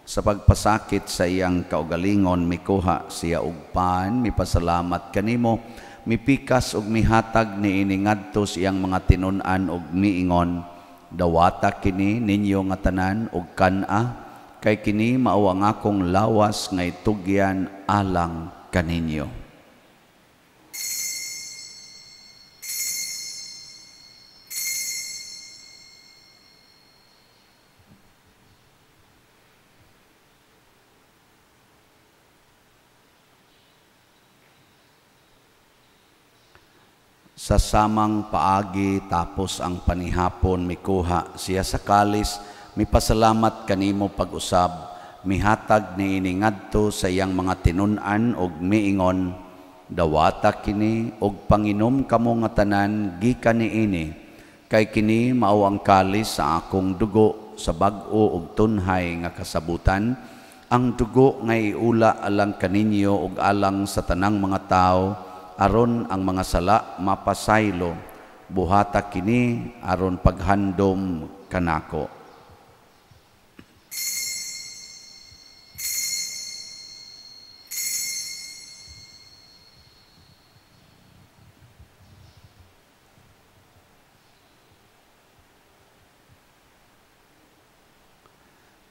Sa pagpasakit sa iyang kaugalingon, mikuha siya og pan, mipasalamat kanimo, mipikas og mihatag niini ngadto sa iyang mga tinun-an og miingon, dawata kini ninyo nga tanan og kan-a, kay kini mao ang akong lawas nga itugyan alang kaninyo. Sa samang paagi tapos ang panihapon, mikuha siya sa kalis, mipasalamat kanimo pag-usab, mihatag niini ngadto sa iyang mga tinun-an og miingon, dawata kini og panginom kamo nga tanan gikan niini, kay kini mao ang kalis sa akong dugo sa bag-o og tunhay nga kasabutan, ang dugo nga iula alang kaninyo og alang sa tanang mga tawo, aron ang mga sala mapasaylo, buhata kini aron paghandom kanako.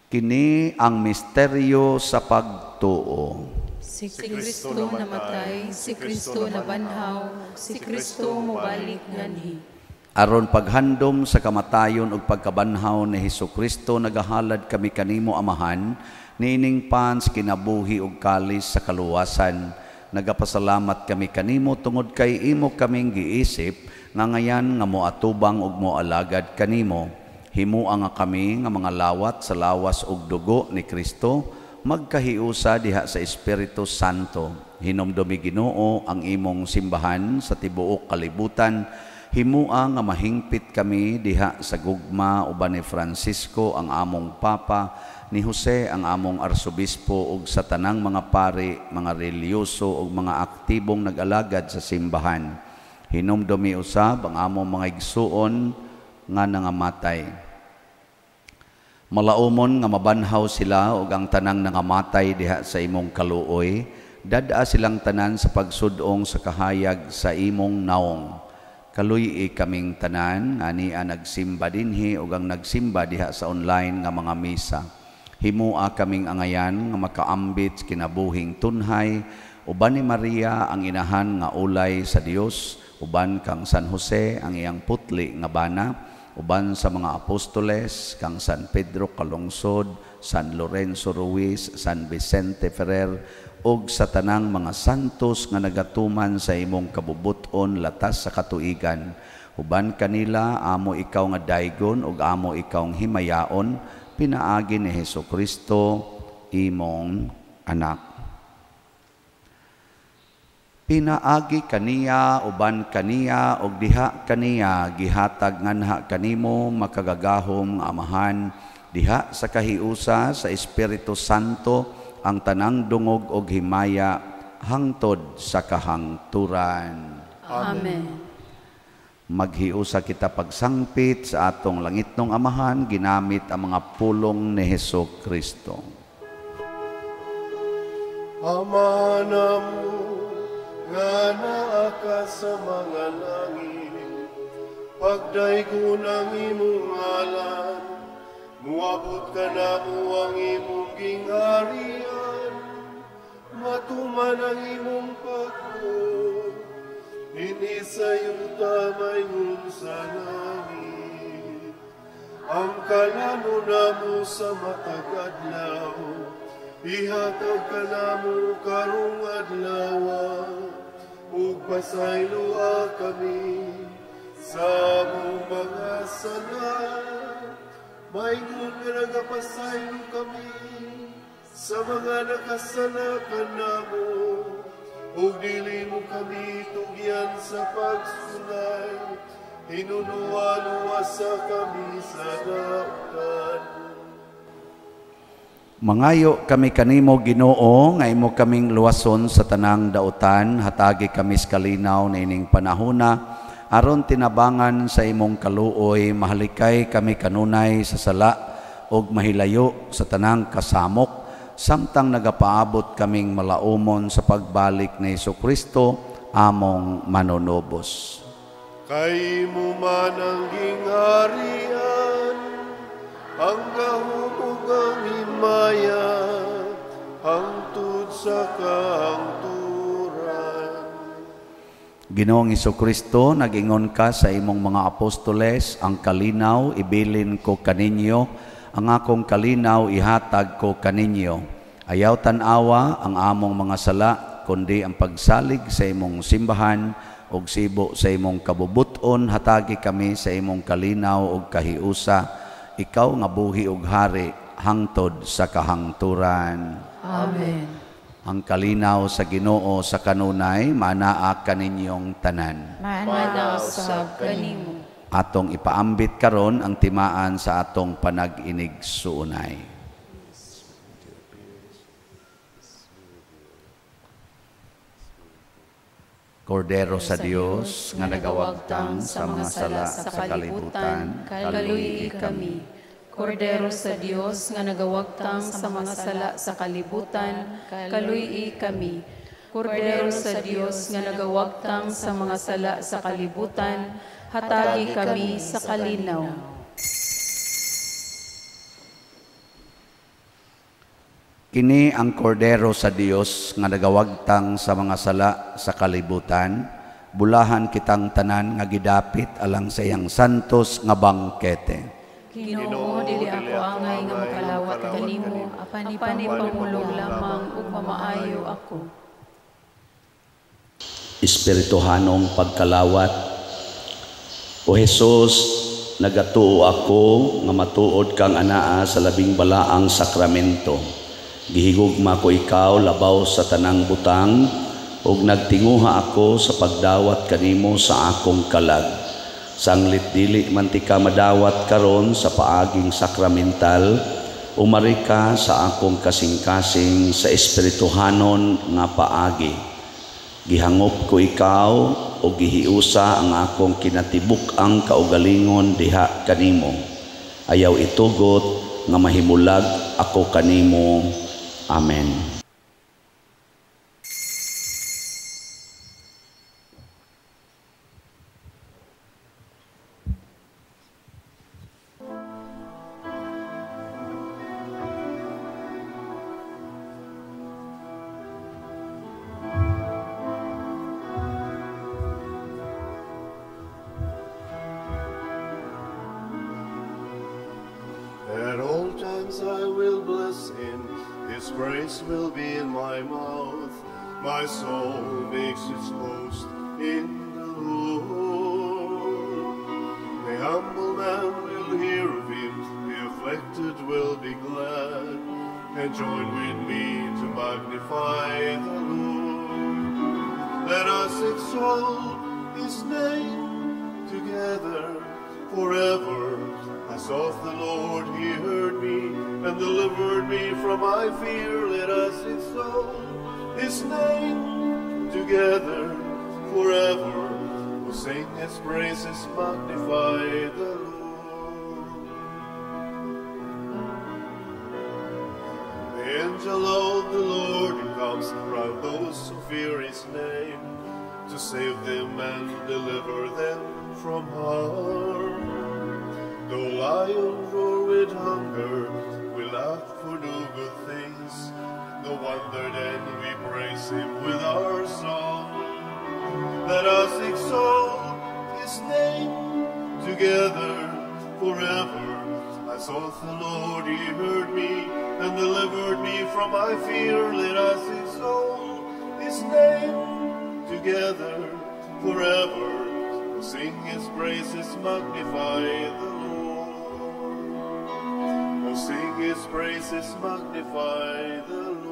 Kini ang misteryo sa pagtuo. Si Kristo namatay, si Kristo nabanhaw, si Kristo mobalik nganhi. Aron paghandom sa kamatayon ug pagkabanhaw ni Hesukristo, nagahalad kami kanimo Amahan, niining pans kinabuhi ug kalis sa kaluwasan. Nagapasalamat kami kanimo tungod kay imo kaming giisip nga ngayan nga moatubang ug moalagad kanimo. Himua nga kami nga mga lawat sa lawas ug dugo ni Kristo, magkahiusa diha sa Espiritu Santo. Hinumdumi Ginoo ang imong simbahan sa tibuok kalibutan. Himua nga mahingpit kami diha sa gugma uban ni Francisco ang among Papa, ni Jose ang among Arsobispo ug sa tanang mga pari, mga relihiyoso ug mga aktibong nag-alagad sa simbahan. Hinumdumi usab ang among mga igsuon nga nangamatay. Malaumon nga mabanhaw sila ug ang tanang nangamatay diha sa imong kaluoy, dad-a silang tanan sa pagsudong sa kahayag sa imong naong. Kaluy-i kaming tanan ani ang nagsimba dinhi ug ang nagsimba diha sa online nga mga misa. Himua kaming angayan nga makaambit kinabuhing tunhay uban ni Maria ang inahan nga ulay sa Dios, uban kang San Jose ang iyang putli nga bana, uban sa mga apostoles kang San Pedro Calungsod, San Lorenzo Ruiz, San Vicente Ferrer, ug sa tanang mga santos nga nagatuman sa imong kabubuton latas sa katuigan. Uban kanila amo ikaw nga daygon ug amo ikaw nga himayaon, pinaagi ni Hesukristo imong anak. Pinaagi kaniya, uban kaniya, ug diha kaniya, gihatag nganha kanimo makagagahom nga Amahan, diha sa kahiusa sa Espiritu Santo ang tanang dungog og himaya hangtod sa kahangturan. Amen. Maghiusa kita pagsangpit sa atong langitnong Amahan ginamit ang mga pulong ni Hesukristo. Ama namo nga naa ka sa mga langit, pagdaygon ang imong ngalan, muabot ka namo ang imong gingharian, matuman ang imong pagbuot, dinhi sa yuta maingon sa langit. Ang kalano namo sa matag adlaw, ihatag ka namo karong adlaw, ug pasayloa kami sa among mga sala, maingon nga nagapasaylo kami sa mga nakasala kanamo, ug dili mo kami tugyan sa pagsulay, hinunuwa-luwasa kami sa dautan. Mangayo kami kanimo Ginoo nga imo kaming luwason sa tanang dautan, hatagi kami sa kalinaw niining panahona aron tinabangan sa imong kaluoy, mahalikay kami kanunay sa sala ug mahilayo sa tanang kasamok samtang nagapaabot kaming malaumon sa pagbalik ni Hesukristo among manunubos. Kay mo man ang gingharian, ang gahom ug ang himaya, hangtod sa kahangturan. Ginoong Hesukristo, nag-ingon ka sa imong mga apostoles, ang kalinaw ibilin ko kaninyo, ang akong kalinaw ihatag ko kaninyo. Ayaw tan-awa ang among mga sala, kundi ang pagsalig sa imong simbahan ug sibo sa imong kabubuton, hatagi kami sa imong kalinaw ug kahiusa, ikaw nga buhi ug hari hangtod sa kahangturan. Amen. Ang kalinaw sa Ginoo sa kanunay manaa kaninyong tanan. Manaa usab kanimo. Atong ipaambit karon ang timaan sa atong panag-inig-suunay. Kordero sa Dios nga nagawagtang sa mga sala sa kalibutan, kaluy kami. Kordero sa Dios nga nagawagtang sa mga sala sa kalibutan, kaluy kami. Kordero sa Dios nga nagawagtang sa mga sala sa kalibutan, hatagi kami sa kalinaw. Kini ang kordero sa Dios nga nagawagtang sa mga sala sa kalibutan, bulahan kitang tanan nga gidapit alang sa iyang santos nga bangkete. Ginoo, dili ako angay nga makalawat kanimo, apan ipangulog lamang ug mamaayo ako. Espirituhanong pagkalawat. O Jesus, nagatuo ako nga matuod kang anaa sa labing balaang sakramento. Gihigugma ko ikaw labaw sa tanang butang, ug nagtinguha ako sa pagdawat kanimo sa akong kalag. Sanglit dili man ti ka madawat karon sa paaging sakramental, umari ka sa akong kasing-kasing sa espirituhanon nga paagi. Gihangop ko ikaw o gihiusa ang akong kinatibuk-ang kaugalingon diha kanimo. Ayaw itugot nga mahimulag ako kanimo. Amen. At all times I will bless him, his praise will be in my mouth. My soul makes its boast in the Lord. The humble man will hear of him, the afflicted will be glad, and join with me to magnify the Lord. Let us exalt his name together forever. I sought the Lord, he heard me, and delivered me from my fear. Let us exalt his name together forever. We'll sing his praises, magnify the Lord. The angel of the Lord comes round those who fear his name, to save them and deliver them from harm. Though lions roar with hunger, we lack for no good things. No wonder then we praise him with our song. Let us exalt his name together forever. I sought the Lord, he heard me, and delivered me from my fear. Let us exalt his name together forever. We'll sing his praises, magnify the Lord. We'll sing his praises, magnify the Lord.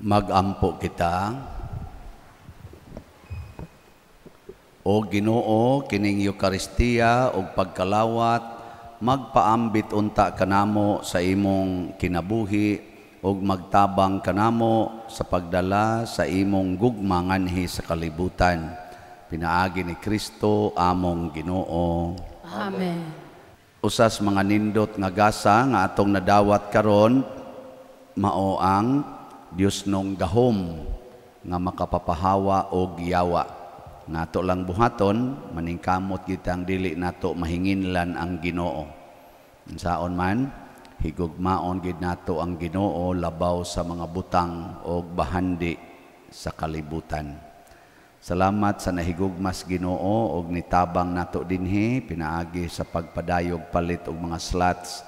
Magampo kita. O O Ginoo, kining Eukaristiya ug pagkalawat magpaambit unta kanamo sa imong kinabuhi ug magtabang kanamo sa pagdala sa imong gugma nganhi sa kalibutan. Pinaagi ni Kristo among Ginoo. Amen. Usas mga nindot nga gasa nga atong nadawat karon mao ang Dios nong gahom nga makapapahawa og yawa. Nga ato lang buhaton, maningkamot kitang dili nato mahinginlan ang Ginoo. Unsaon man, higugmaon gid nato ang Ginoo labaw sa mga butang og bahandi sa kalibutan. Salamat sa nahigugmas Ginoo og nitabang nato dinhi pinaagi sa pagpadayog palit og mga slots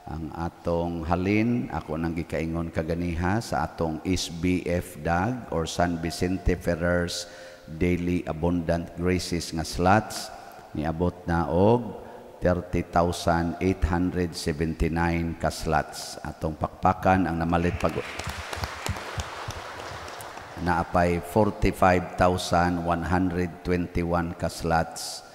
ang atong halin. Ako nang gikaingon kaganiha sa atong SBF DAG or San Vicente Ferrer's Daily Abundant Graces nga slots niabot na og 30,879 ka slots. Atong pakpakan ang namalit pag naapay 45,121 ka slots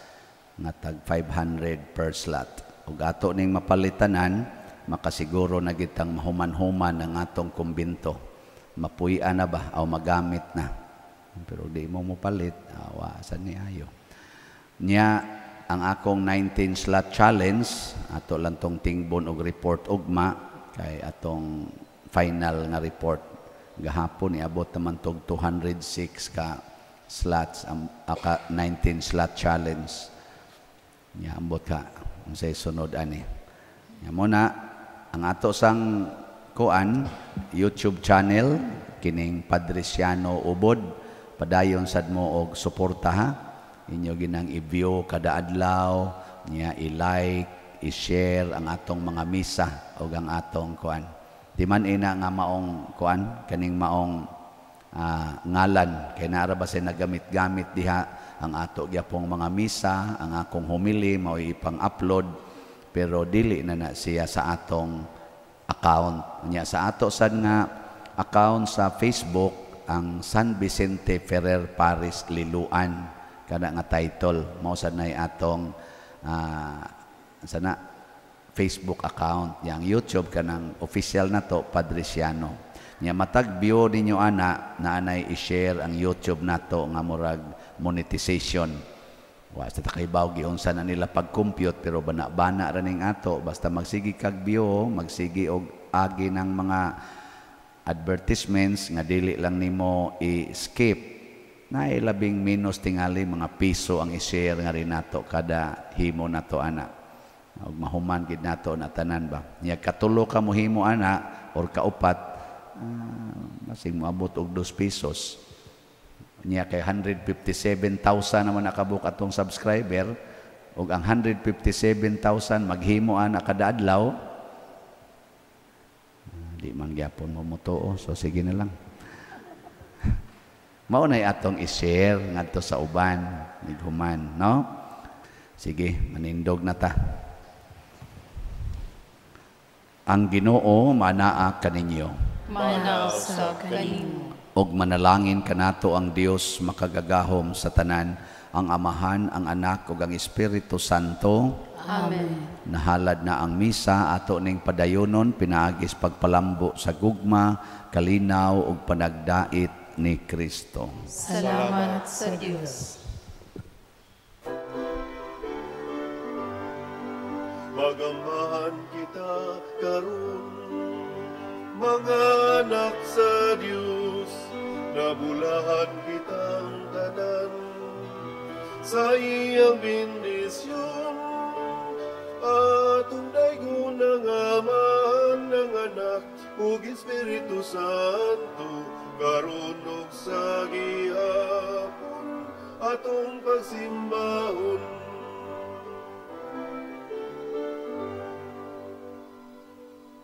nga tag 500 per slot. Ug ato ning mapalitanan, makasiguro na gitang mahuman-human ang atong kumbinto. Mapuy-an na ba o magamit na. Pero di mo mopalit, awa sa ni ayo. Nya ang akong 19 slot challenge, ato lang tong tingbon og report ugma kay atong final nga report gahapon niabot naman tog 206 ka slots ang aka 19 slot challenge. Nya ambot ka unsay sunod ani. Nya mo na ang ato sang kuan YouTube channel kining Padriciano Ubod, padayon sad mo og suporta ha. Inyo ginang i-view kada adlaw, nya i-like, i-share ang atong mga misa og ang atong kuan. Di man ina nga maong kuan kaning maong ngalan kay naara ba say nagamit-gamit diha ang ato gyapong mga misa, ang akong homily mao ipang-upload, pero dili na na siya sa atong account. Nya sa ato sad nga account sa Facebook ang San Vicente Ferrer Parish Liloan kana nga title mao sad nay atong sana Facebook account. Yang YouTube kanang official na to Padriciano. Nya matag view ninyo ana na anay i-share ang YouTube nato nga murag monetization. Wa sa takaybaw giunsa na nila pag-compute, pero bana-bana ra ning ato basta magsigi kag view, magsigi og agi ng mga advertisements nga dili lang nimo i-skip. Naay labing minus tingali mga piso ang i-share nga rin nato kada himo nato ana. Og mahuman gid nato na tanan ba. Nya katulo ka mohimo ana or kaupat, masing moabot og 2 pesos. Nya kay 157,000 naman nakabuk atong subscriber, og ang 157,000 maghimo ana kada adlaw, di man gyapon mo motuo, so sige na lang. Mao nay atong i-share ngadto sa uban nighuman, no? Sige, manindog na ta. Ang Ginoo manaa kaninyo. Manaa usab kanimo. Og manalangin kanato ang Dios makagagahom sa tanan, ang Amahan, ang Anak ug ang Espiritu Santo. Amen. Nahalad na ang misa ato ning padayonon pinaagis pagpalambo sa gugma, kalinaw ug panagdait ni Kristo. Salamat sa Dios. Magamahan kita karon, mga anak sa Dios, nabulahan kitang tanan sa iyang bendisyon. Atong daygon ang Amahan, ng Anak ug Espiritu Santo, karon ug sa gihapon atong pagsimbahon.